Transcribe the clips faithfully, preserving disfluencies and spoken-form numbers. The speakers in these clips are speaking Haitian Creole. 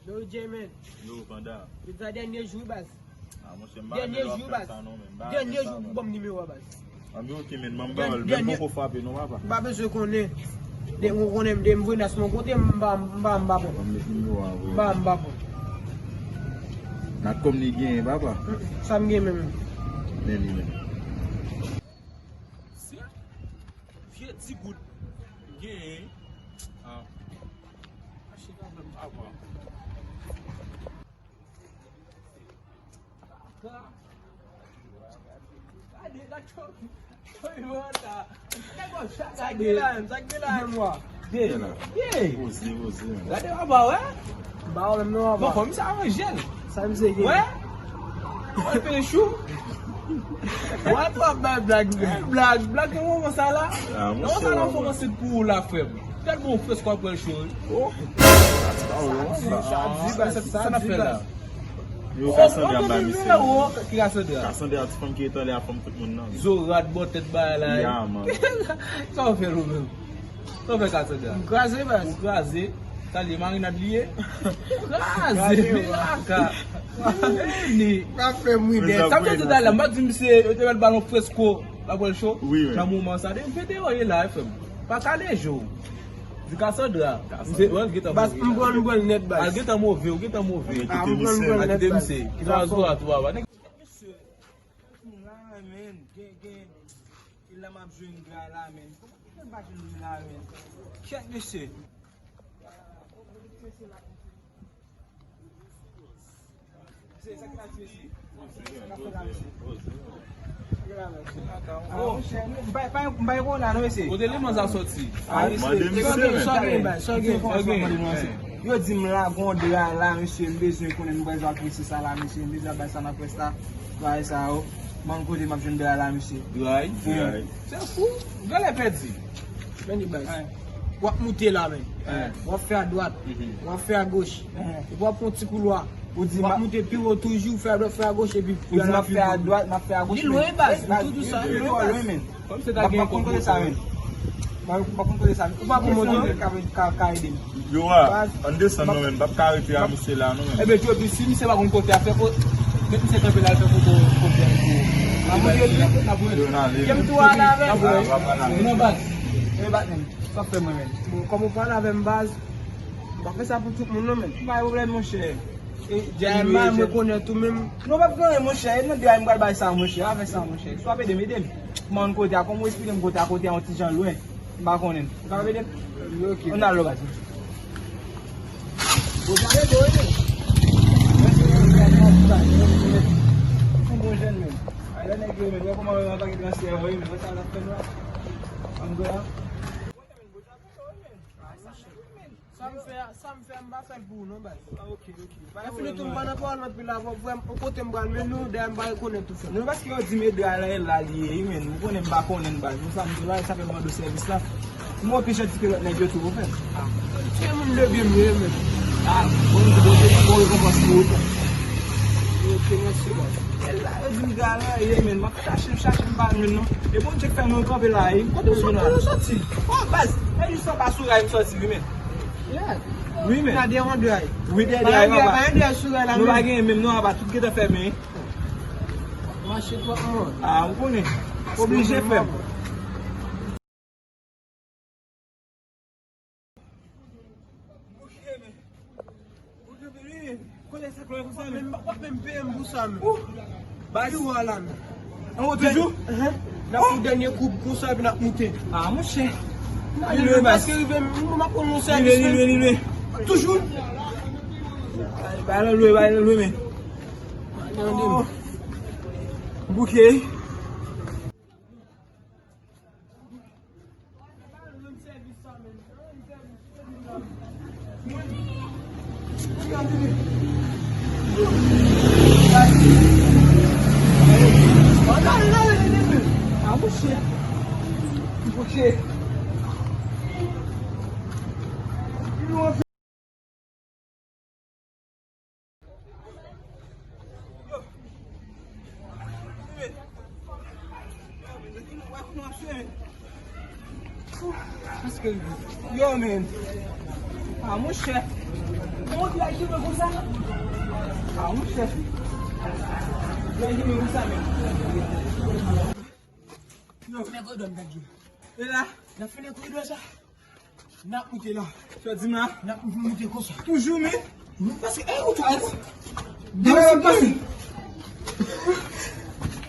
Yo, J, man. Yo, Panda. Yo, sa dènye jou, baz. Ah, monchè, m pa renmen lè w ap fè sa non, men. M pa renmen sa non. Dènye jou pou ban m nimewo a, baz. Ah, men ok, men, ban m pawòl, men m poko frape non, papa. M pa bezwen konnen. De, ou konnen m, de m voye nas mwen kote, m pa, m pa, m pa bon. Ban m met nimewo a, bro. M pa, m pa bon. Nan kòm li genyen, papa. Sa m gen menm. Men li menm. Se vye ti goud genyen. Ah. Mache kanmenm, papa. Gade, gade, gade, gade, sa k gen la menm, sa k gen la menm, wa. Poze, poze, man. Gade papa, wè. Ba, wè, menm non, papa. Bon, kòm sa, manje l. Sa misye gen. Wè. Wè, fè chou. Wè, twò bay blag, blag, blag, nan moman sa la. Nan moman sa la, w kòmanse pou ou la, frè m. Tèlman w fresko apre l cho, wi. Oh. Sa di, baz, sa n ap fè la? Yo, Cassandra m ba misye. Ki Cassandra? Cassandra, ti fanm ki rete anlè a fanm tout moun nan. Zorat, bò tèt bagay la. Ya, man. Sa w fè l ou menm? Sa w fè Cassandra? M kraze, baz. Ou kraze. Sa li ye, marinad li ye? Kraze, men laka. Vini. Sa fè m ri dèyè. Sa m te di talè, m pa t di misye, yo te mèt ba l yon fresko, l ap wè l cho. Wi, wi. Nan moman sa, de, m fè deyò ye la, frè m. Pa kale je w. Di Cassandra. Misye, wè, l gentan move. Baz, m pran l, m pran l nèt, baz. Al gentan move, ou gentan move. Ah, m pran l, m pran l nèt, baz. Kite misye. Kite misye. Kèt misye. Kèt m la, men. Gen, gen. E la m ap jwenn dra la, men. Kòman m pa jwenn dra la, men? Kèt misye. Kote lemonn sa soti? Yo di m la gon dra la, mesye, m bezwen konnen m bezwen apresye sa la, mesye, m bezwen bay sa nan près la. Bagay sa yo. Ban m kote m ap jwenn dra la, mesye. Dray? Se fou. Genlè pèdi. Men li baz. W ap moute la, men. W ap fè adwat. W ap fè agoch. Epi w ap pran yon ti koulwa. W ap moute pi wo toujou, fè adwat, fè agoch, epi. Ou di m ap fè adwat, m ap fè agoch. Li lwen, baz. M toujou di sa, li lwen, baz. M pa konn kote sa, men. M pa konn kote sa. Ou pa konn moto? Ka, ka, ka ede m. Yo, a, ann desann non, men m p ap ka rete a misye la non, men. Ebyen, Tchopi, si misye pa konn kote a fè, met misye kanpe la, fè foto, foto. N ap monte pi, n ap monte. Yo, n ale. Kèm tou ale avè l. N ap monte. Nan baz. E bat, men. Sa fè mwen, men. Bon, kòm ou pale avè m, baz, m pa fè sa pou tout moun non, men. Pa gen pwoblèm, monchè. E, dayè, m pa rekonèt ou menm. Non, p ap gen anyen, monchè. E nan dayè, m pral bay sa, monchè. Avè sa, monchè. Si w ap ede m, ede m. Kòman kote a, kòman w esplike m kote a, kote a yon ti jan lwen. M pa konnen. Ou kapab ede m? Ok. Ann al, baz. Bon, gade, bon, ede. Mèsi, mèsi, mèsi, mèsi. Ou bon jèn, men. Ay, lè nèg yo, men, wè kòman yo antanke transfè, wè, men, wè sa l ap fè nou la. Ann gwa. Sa m fè, sa m fè, m pa fè l pou ou non, baz. Ah, ok, ok. Lè fini tou, m pa nan pawòl anpil la, bon, frè m, yon kote m pral mennen nou, dayè m pa rekonèt ou, frè m. Non, paske yo di m Edra la, la li ye, wi, men, ou konnen m pa konnen, baz. Pou sa m di la, sa fè m mande w sèvis la. M wè w pi janti ke lòt nèg yo tou, ou fè. Ah, se moun de byen m ye, men. Ah, bon, m di, bon, bon rekonpans pou ou tou. Ok, mèsi, baz. E la, yo di m Edra la ye, men, m ap chache, m chache, m pa jwenn non. E Bondye k fè mwen kanpe la, e kote w sot, kote w soti? Oh, baz, e jis anba sou ray m soti, wi, men. Yeah. Wi, men. Gade yon dèy. Wi, dèy, dèy, papa. Pa gen dèy sou ray la, men. Nou pa gen menm non, papa, tout gentan fèmen. Mache twòp, mwen. Ah, ou konnen. Oblije fè m. Kote sa klè konsa, men? W ap menm peye m pou sa, men. Baz. Pi wè la, men. Anwo toujou? N ap fè yon dènye koub konsa, epi n ap moute. Ah, monchè. Li lwen, baz. Paske rive, m ap pran yon sèvis, men. Li lwen, li lwen, li lwen. Toujou? Bay lan lwen, bay lan lwen, men. Bouke. Yo, men. Ah, monchè. Monte la, ki mwen konsa? Ah, monchè. Lè ki mwen konsa, men. Yo, men kote m gade. E la, n ap fini koridò sa. N ap moute la. Sa di m la? N ap moute konsa. Toujou, men. Paske, e, ou ta. Degaje, degaje.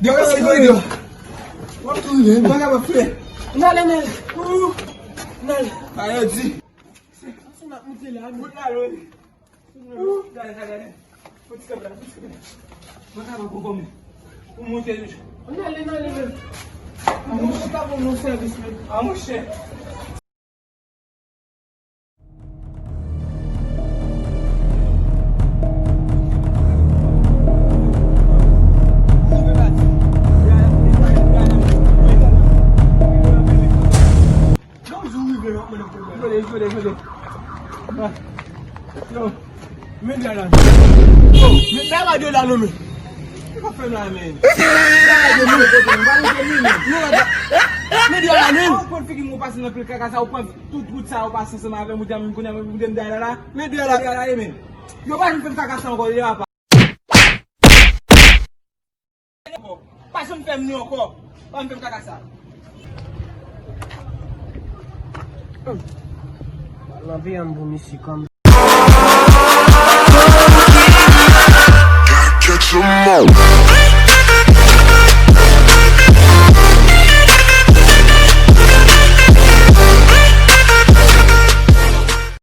Degaje koridò. W ap tounen, men. Bagay ap fè. N ale, men. Ou. N ale. Sa yo di. Se, se n ap moute la, men. Moute la, wi. Gade, gade, gade. Fò ti kanpe la, fò ti kanpe la. Mwen ka pa konprann. Ou monte toujou. N ale, n ale, men. Mwen ta ban nou sèvis, men. Ah, monchè. Yon jou rive, m ap mande pou mwen. Jode, jode, jode. Ah. Yo, men dèyè la. Yo, men dèyè la, dèyè la, non, men. Ki w ap fè m la, men? Dèyè la, dèyè la, men. Yo, men dèyè la, men. Ou pran figi m, ou pase nan pil kaka sa, ou pran tout wout sa, ou pase ansanm avè m, ou di a, men kounye a, men dèyè la, la. Men dèyè la, dèyè la, men. Yo pa vin fè m kaka sa ankò, yo pa. Pa janm fè m ni ankò. Pa janm fè m kaka sa. Nan peyi a m pou misye kanmenm. Catch 'em all.